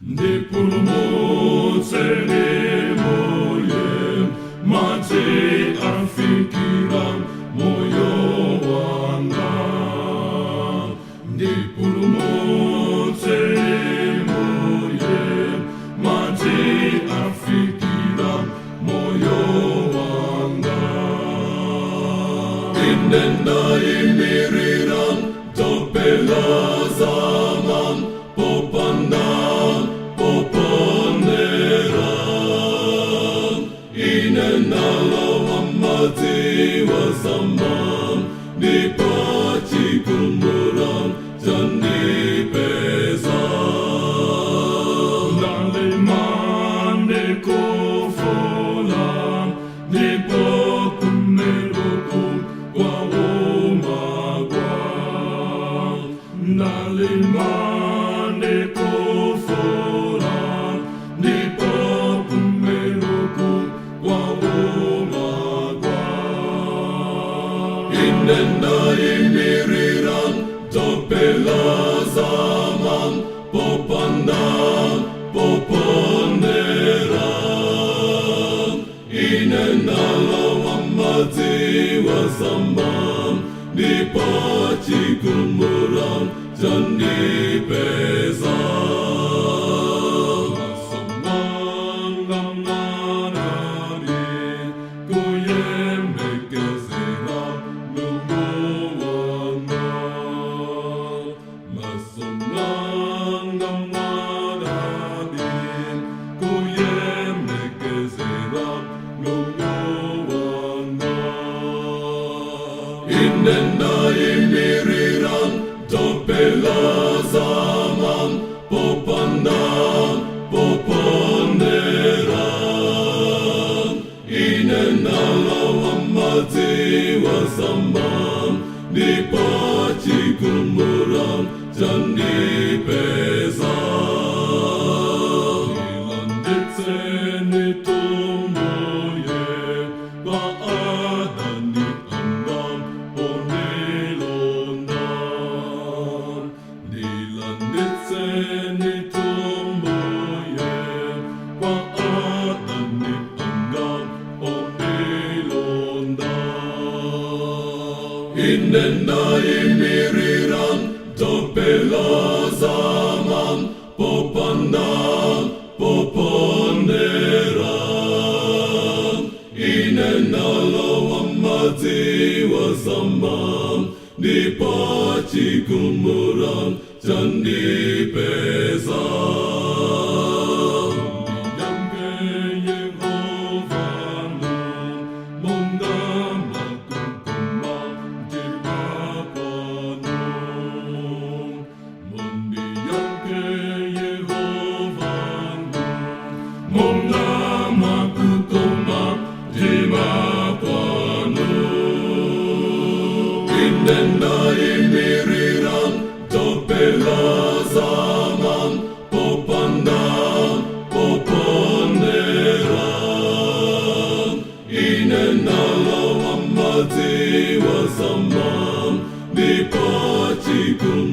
Ndipulumutseni Mbuye, madzi afikira moyo wanga. Ndipulumutseni Mbuye, madzi afikira moyo wanga. Ine ndaimirira tope lazama popanda popondera. Ine ndalowa m'madzi wazama ndipo chigumula chandipeza. Ndalema ndikufola ndipo kummeroku kwauma gwa. Ndalema ndikufola ndipo kummeroku kwauma gwa. Ine ndaimirira tope lazama popanda popondera. Ine ndalowa m'madzi wazama ndipo chigumula chandipeza. Maso mwanga mwanali kuyembekezera Mulungu wanga. Maso mwanga mwanali kuyembekezera Mulungu wanga. Ine ndaimirira tope lazama popanda popondera. Ine ndalowa m'madzi wazama ndipo chigumula chandipeza. Ndilanditseni Mbuye kwa adani anga ondilonda. Ndilanditseni Mbuye kwa adani anga ondilonda. Ine ndaimirira tope lazama popanda popondera. Ine ndalowa m'madzi wazama ndipo chigumula chandipeza. Mundiyankhe Yehova monga mwakukoma mtima kwanu. Mundiyankhe Yehova monga mwakukoma mtima kwanu. Ine ndaimirira tope lazama popanda popondera. Ine ndalowa m'madzi wazama ndipo chigumula